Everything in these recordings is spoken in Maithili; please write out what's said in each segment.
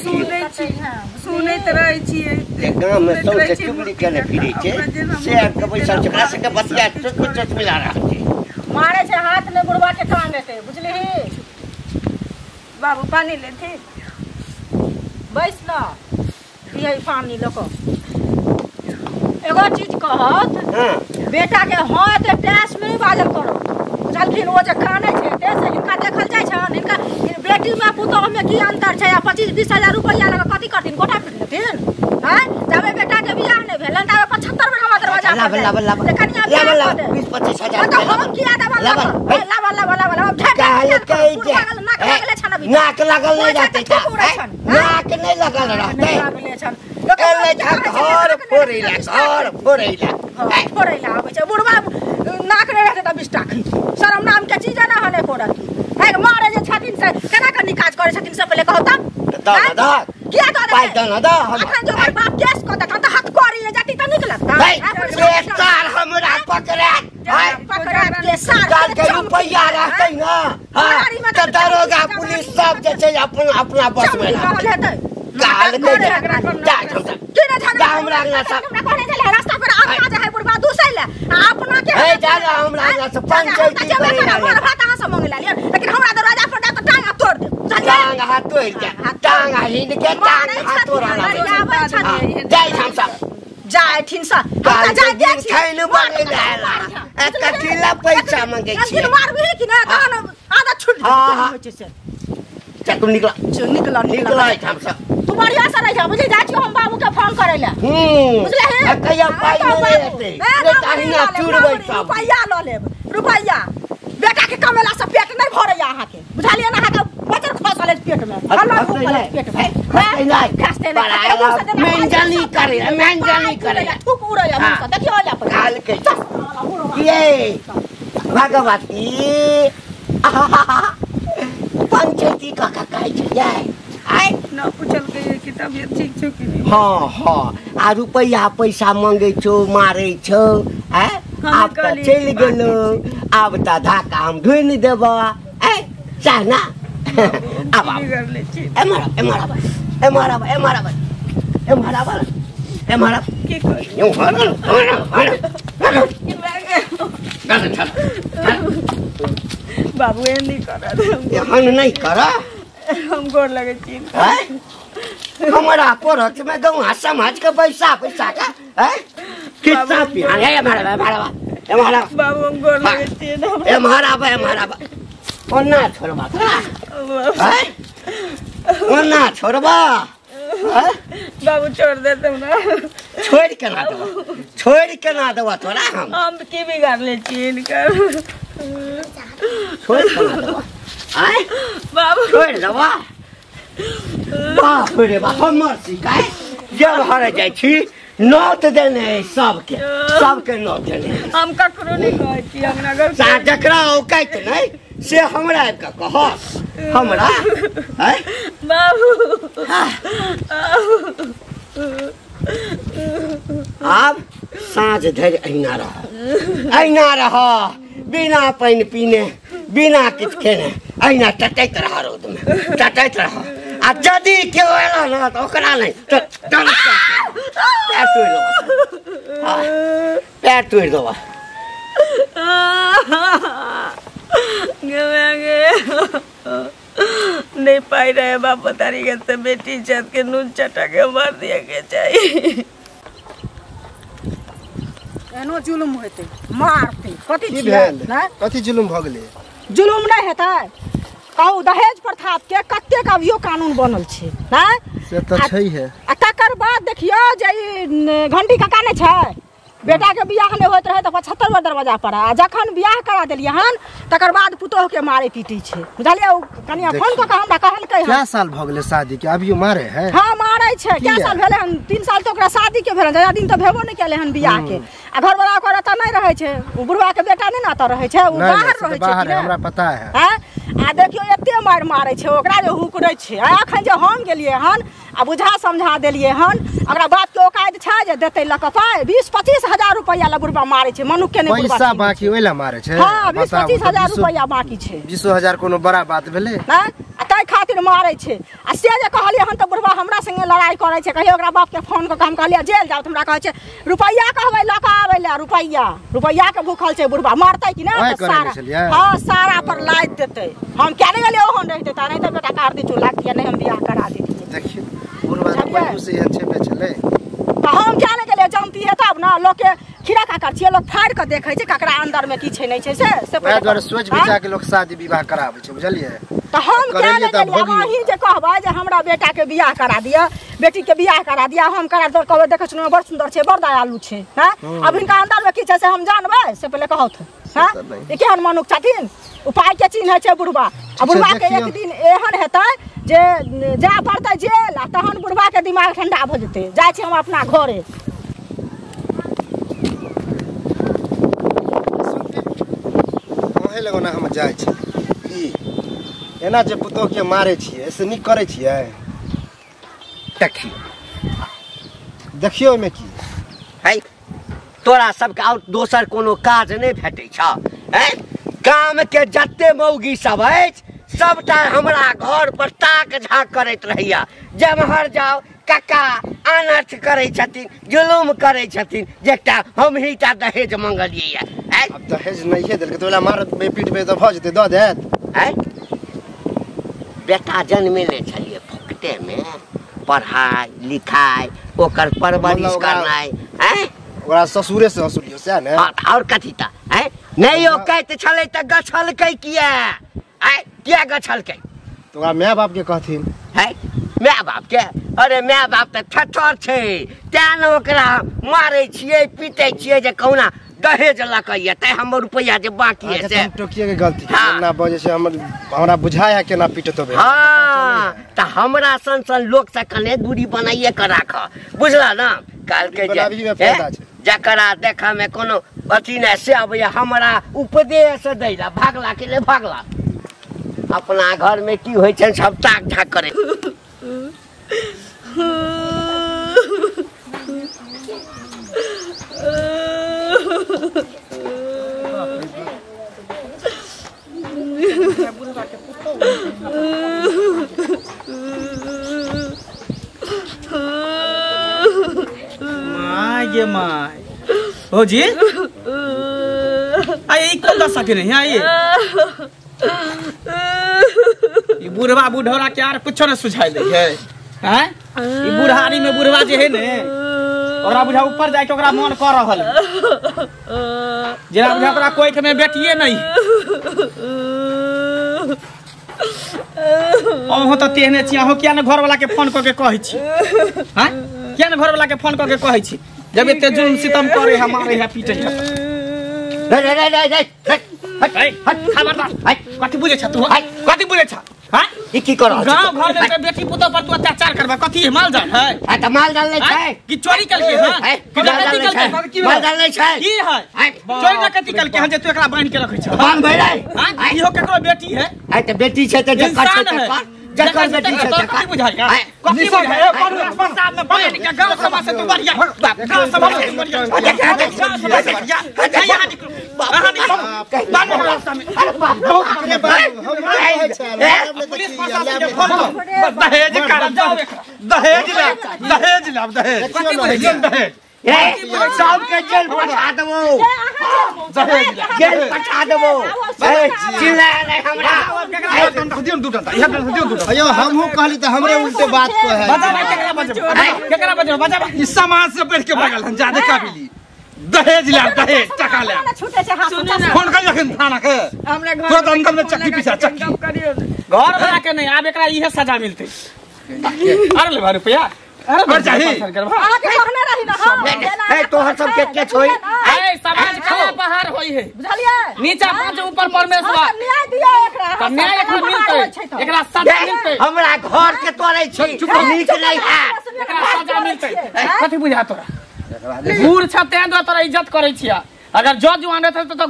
देखियो सुनैत रहै छियै जे गांव में सब चुगली केने फिरै छै से आबि के बैसल छै ओकरा सबके बतिया चुटकुल चुटकुला रहल छै मारे छै हाथ में बुढ़वा के कान हेतै बुझलिही बाबू पानी लेथी बैस न दियै पानी लऽ कऽ एगो चीज कहत बेटा के हाँ एते टैस में नहीं बाजल करो बुझलखिन ओ जे कानै छै एते से हिनका देखल जाइ छनि हिनका बेटी में पुतोह में की अंतर छै आ 25-20 हजार रुपैआ लगा कथी करथिन गोटा पीट लेथिन हैं जाबे बेटा के बियाह नहि भेलन ताबे 75 बेर हमरा दरवाजा पर लाब लाब कनिया लाब लाब 20-25 हजार तो हम किया देबा लाब लाब लाब लाब लाब नाक लागल नहीं जाते नाक नहीं लगल रहते घर फोड़ैला घर फोड़ैला फोड़ैला आबै छै बुढ़वा नाक नहि रहतै तऽ 20 टा खैतै शरम नाम के चीज ना हने कोरत है मारे जे छथिन से केना कनी काज करै छथिन से पहिले कहू त द द किया द पाइ द न द हम अखन जो हमर बाप केस क देता त हाथ करी जाती त नीक लगता सार हमरा पकड़ा पकड़ा के सार काल के रुपैया रहतै ना हां त दरोगा पुलिस सब जे छै अपन अपना बस में रहतै काल के जा जा हमरा अंगना से हमरा कहने छलै रास्ता पर आगा जे है बुढ़वा दूसै ले आ अपना के हे जा हमरा अंगना से पंचायती करे ला भात अहाँ से मांगे ला लेकिन हमरा दरवाजा पर जा त टांग तोड़ दे टांग हाथ तोड़ दे टांग हिंद के टांग हाथ तोड़ ला जाय हम सब जाय ठिन से हम जाय दे छी खैन बने ला आ कथी ला पैसा मांगे छी लेकिन मारबी कि ना तहन आदत छूट हां छै चल तुम निकला निकला निकला हम सब तू बढ़िया से रह जा बुझली जाइ छी हम बाबू के फोन करै ले बुझले हे कहिया पाइ नहि एतै नहि तहिना चुरबै सब रुपैया ल लेब रुपैया बेटा के कमेला से पेट नहीं भरैया अहाँ के बुझलियै ना अहाँ के बचर खसल अछि पेट में हल्ला भूखल अछि पेट में खसते नहि मेंजनी करे मेंजनी करे थूक उड़ैया मुँह से देखियो जा पर काल के ये भगवती पंचायती काका कहै छै ये आइ न पूछल के कि तबियत ठीक छौ कि नहीं हां हां आ रुपैया पैसा मांगे छौ मारे छौ हैं आब त चलि गेलो आब त धाका हम ढूंढि देबो ऐ चाह ना आब आब एमहर एमहर एमहर एमहर एमहर एमहर की करी यौ हर हर हर बाबू एहन नहीं कर एहन नहीं कर हम गोर लगे छी हमारा परोक्ष में गाँव समाज के पैसा पैसा का हैं कितना पिहान है हमारा हमारा हमारा बाबू हम गोर लगे छी हमारा हमारा ओना छोड़बा हैं ओना छोड़बा बाबू छोड़ दे हमरा छोड़ के ना देबा छोड़ के ना देबा तोरा हम की बिगाड़ ले छी इनकर छोड़ के ना देबा आय बाबू छोड़ देबा बाप रे बाप हमर शिकायत जब हर जाइ छी नोत देने सबके सबके नोत देने हम ककरो नहीं कहै छी हमरा घर सा जकरा औकाइत नहीं से हमरा आबि के कह हमरा हैं बाबू आब साँझ धरि अहिना रह अहिना रह बिना पानि पीने बिना किछु खेने अहिना टटैत रह रौद में टटैत रह आ यदि केओ एला ना तऽ ओकरा नहि तऽ पैर तोड़ि देबऽ पैर तोड़ि देबऽ नहीं पाई रहे बाप तारी के बेटी इज्जत के नून चटा के मार दिया के चाहिए एनो जुलुम हेतै मारतै कथी की भेल कथी जुलुम भ गेलै जुलुम नहि हेतै कहू दहेज प्रथा के कतेक अभियो कानून बनल छै नहि से तऽ छै है आ तकर बाद देखियो जे ई घंटी काका नहि छै बेटा के बियाह नहि होइत रहै तऽ 75 बेर दरवाजा पर आ जखन बियाह करा देलियै हन तकर बाद पुतोह के मारे पीटी छै बुझलियै ओ कनिया फोन कऽ के हमरा कहलकै हन क्या साल भऽ गेलै शादी के अभियो मारे है हां मारे छै क्या साल भेलै हन 3 साल तऽ ओकरा शादी के भेलै ज्यादा दिन तऽ भेबो नहि केलै हन बियाह के आ घरवाला ओकर एतऽ नहि रहै छै ओ बुढ़वा के बेटा नहि ने एतऽ रहै छै ओ बाहर रहै छै बाहर हमरा पता है हैं आ देखियो एते मारि मारै छै ओकरा जे हुकरै छै आ अखन जे हम गेलियै हन आ बुझा समझा देलियै हन ओकरा बाप के औकात छै जे देतै लऽ कऽ पाइ 20-25 हजार रुपैआ लए बुढ़बा मारै छै मनुख के नहि पैसा बाकी ओहि लए मारै छै हां 20-25 हजार रुपैआ बाकी छै 20,000 कोनो बड़ा बात भेलै नहि आ ताहि खातिर मारै छै। आ से जे कहलियै हन तऽ बुढ़बा हमरा संगे लड़ाइ करै छै, कहियो ओकरा बाप के फोन कऽ के हम कहलियै जेल जाउ, तऽ हमरा कहै छै रुपैआ कहबै लऽ कऽ आबै लए, रुपैआ रुपैआ के भूखल छै बुढ़बा, मरतै कि नहि तऽ सारा, हँ सारा पर लादि देतै। हम किया नहि गेलियै ओहन रहितै तऽ नहि तऽ बेटा कार्दी चूल्हा किया नहि हम बियाह करा दैतियै। देखियौ बुढ़बा तऽ पहिलु से एहन छेबे छलै, तऽ हम किया नहि गेलियै? जानतियै तब ने। लोकके खीरा काकर छियै, लोक फाड़ि कऽ देखै छै ककरा अंदर में की छै नहि छै, से वएह दुआरे सोच विचार के लोक शादी विवाह कराबै छै, बुझलियै? तऽ हम किया नहि गेलियै? अहीं जे कहबै जे हमरा बेटा के बियाह करा दिअ, बेटी के बियाह करा दिअ, हम करा दिअ, कहबै देखै सुनैमे बड़ सुन्दर छै, बड़ दयालु छै, हँ? अब हिनका अंदर में की छै से हम जानबै? से पहिले कहौथ, हँ? ई केहन मनुख छथिन? उपाय के चिन्है छै बुढ़बा। आ बुढ़बा के एक दिन एहन हेतै जे जाय पड़तै जेल, आ तहन बुढ़बा के दिमाग ठंडा भऽ जेतै। जाइ छी हम अपना घरे। अहें लगो ना हम जाइ छी की एना जे पुतोह के मारै छियै से नीक करै छियै? देखियौ देखियौ ओहिमे की है, तोरा सबके आओर दोसर कोनो काज नहि भेटै छौ? हैं, गाम के जते मौगी सब अछि सबटा हमरा घर पर ताक झाँक करैत रहैया। जेम्हर जाओ कक्का अनर्थ करै छथिन, जुलुम करै छथिन, जे एकटा हमही टा दहेज मंगलियै। आब दहेज नहिए देलकै तऽ ओला मारबै पीटबै तऽ भऽ जेतै, दऽ देत। हैं, बेटा जन्मेने छलियै फोकटेमे, पढ़ाइ लिखाइ ओकर परवरिश करनाइ, हैं, ओकरा ससुरे से हँसुलियौ सएह ने? आओर कथी तऽ? हैं, नहि औकैत छलै तऽ गछलकै किया? आँय, किया गछलकै? तऽ ओकरा my बाप के कहथिन। है my बाप के? अरे my बाप तऽ ठठर छै, तें ने ओकरा मारै छियै पीटै छियै जे कहुना दहेज लऽ कऽ एतै, हमर रुपैआ जे बाकी है से। टोकिए के गलती केना बजै छै, हमरा बुझाय है केना पीटत होबे। हाँ तऽ हमरा सन सन लोक से कने दूरी बनाइए के राख, बुझला ना? कहलकै जे जकरा देखऽ में कोनो अथी नहि से अबैया हमरा उपदेश दै ला, भागला के ले भागला। अपना घर में की होइ छै सब ताक झाक करे। My गे my हो जी, आई कोन दशा के नहीं आई ई बुढ़वा बुढ़ौरा के आर कुछो न सुझाइ दै है, हैं? ई बुढ़ारी में बुढ़वा जे है ने ओकरा बुझा ऊपर जाके ओकरा मन कर रहल है, जेना बुझा ओकरा कोइख में बेटिए नहीं। अहूँ तऽ तेहने छी, अहूँ किया ने घरवाला के फोन कऽ के कहै छी, हैं? किया ने घरवाला के फोन कऽ के कहै छी जब एते जुल्म सितम करे है, मारे है, पीटे है? रे रे रे रे रे खबरदार, कथी बुझै छ तू? कथी बुझै छ? हैं, ई की कर रहल छी? गांव घर में बेटी पुतोह पर तू अत्याचार करबा, कथी है? माल जाल है? आ त माल जाल नै छै कि चोरी कलके? हां, कि डकैती कलके? माल जाल नै छै की है? चोरी डकैती कलके हन जे तू एकरा बान्हि के रखै छ? बान्ह भैरै। हां, इहो केकरो बेटी है? आ त बेटी छै त जकर छै तकर, जकर बेटी छै तकर। कथी बुझाइया? कथी बुझाइया? प्रसाद में बान्हि के गांव समाज से तू बढ़िया, गांव समाज से तू बढ़िया, गांव समाज से बढ़िया। यहां निकलो, अहाँ निकलो, बान्ह रास्ता में। अरे बाप रे बाप, पुलिस प्रशासन के फोन करो, दहेज कर, दहेज ले, दहेज ले, दहेज कथी बुझाइया? दहेज सब के जेल पठा देबो, जेल पठा देबो। चिल्ला नहीं हमरा। अयो हमहूँ कहली तऽ हमरे उल्टे बात कहे। बजा भाई, केकरा बजबो? केकरा बजबो? बजा भाई। ई समाज से बढ़ के भागल हन, जादे काबिली। दहेज ले, दहेज टका ले। फोन कर अखन थाना के, हमरा घर तुरंत अंदर में चक्की पिसा चक्की। घर वाला के नहीं, आब एकरा इहे सजा मिलतै। अरे ले भाई रुपया, अरे घर चाही। अहाँ के कहने रही ना हम। ए तोहर सब के के छोई? ए समाज कला बाहर होई है, बुझलियै? नीचा पांच ऊपर परमेश्वर। हाँ, न्याय दिया एकरा, त न्याय एकरा मिलतै, एकरा सजा मिलतै। हमरा घर के तोड़ै छी, नीक नहीं है, एकरा सजा मिलतै। कथी बुझा तोरा? बूढ़ छ तें दुआरे तोरा इज्जत करै छिया, अगर जज जुआन रहतै तो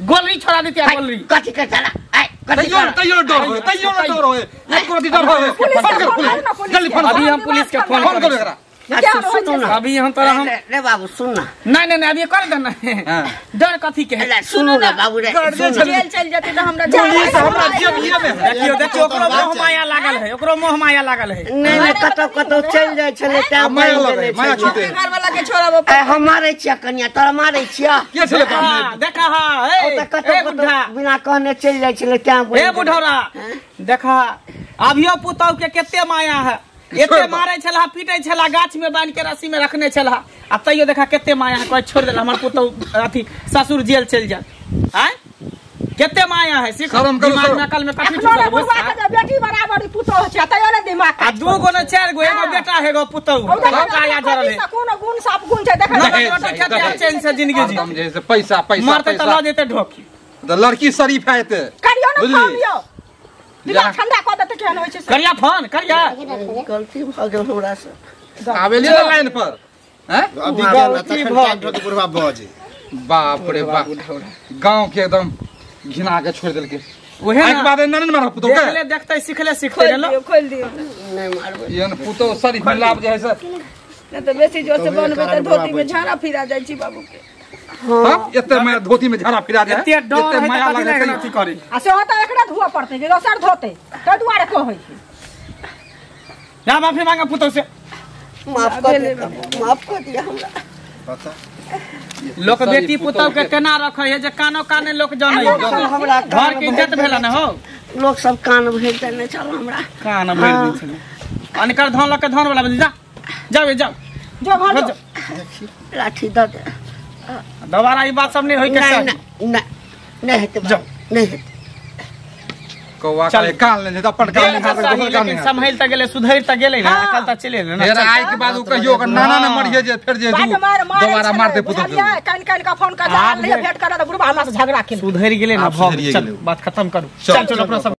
गोली छोड़ा देतिया, गोली। कथी के चला? ए तैयो तैयो डर होय, तैयो न डर होय, एको रति डर होय। फोन कर पुलिस, जल्दी फोन। अभी हम पुलिस के फोन करू एकरा। अभी हम तोरा हम रे बाबू सुन ना। नहीं नहीं नहीं अभी कर दे ना, डर कथी के है? सुनो ना बाबू रे, जेल चल जाते त हमरा पुलिस हमरा जेबिए में है। देखियो देखियो ओकरो मोह माया लागल है, ओकरो मोह माया लागल है। नहीं नहीं कतौ कतौ चल जाय छले त माया लगे, माया छूटे। घर वाला के छोड़ाबो। ए हम मारै छिया कनिया, तोरा मारै छिया के छले बाप? देखा हां ए कतौ कतौ बिना कहने चल जाय छले त। ए बुढ़ौरा देखा अभियो पुतौ के कते माया है, एते मारे छला पीटे छला, गाछ में बांध के रस्सी में रखने छला, आ तैयो देखा कते माया है। कोई छोड़ देला हमर पुतौ अथी ससुर जेल चल जा। आय कते माया है, सीख दिमाग में अकल में कथी छुटल। बेटी बराबर पुतौ छै तैयो ने दिमाग। आ दू गो ने चार गो, एगो बेटा है एगो पुतौ, काया जरल है। कोनो गुण साफ गुण छै देख कते चैन से जिंदगी जी। हम जे से पैसा पैसा मरते त ल जेते ढोकी। त लड़की शरीफ है ते करियो ना फोन यौ, दिमाग ठंडा क देते केहन होय छै। करिया फोन करिया, गलती भ गेल हमरा से। आवेली ना लाइन पर हैं अभी गलती भ गेल बुढ़वा बजे। बाप रे बाप, गांव के एकदम घिना के छोड़ देलके। ओहे एक बाद नन मार पुतो के देखले देखते सिखले सिखते गेलो। खोल दियो नहीं मारबो एहन पुतो शरीफ लाभ जे है से न त बेसी जोर से बनबे त धोती में झाड़ा फिरा जाय छी बाबू के। हां एते मैं धोती में झाड़ा फिरा दे, एते डर है माया त लगे अथी करे। आ से होता एकरा धुआ पड़ते जे दोसर धोते त दुआरे कहै छै। जा माफी मांगा पुतो से। माफ कर दे, माफ कर दिया हमरा। पता लोक बेटी पुतौ के केना रखै है जे कानो काने लोक जानै। हमरा घर के इज्जत भेला न हो, लोक सब कान भरि देने छल हमरा, कान भरि दै छल। अनकर धन लके धन वाला जा जाओ जाओ जो घर जो। लाठी द दे दोबारा ई बात सब नहीं होई के नहीं नहीं नहीं हेतै नहीं हेतै। कौवा के कान लेने त अपन कान लेने दोसर कान लेकिन संभल त गेलै, सुधरि त गेलै ना, अकल त चले ने। फेर आइ के बाद उ कहियो ओकर नाना न मरिए जे फेर जे दोबारा मारते पुतौ के। कान कान का फोन कर ले भेंट कर त बुढ़बा हमरा से झगड़ा केल। सुधरि गेलै ना, भऽ चल बात खत्म करू, चल चल अपना सब।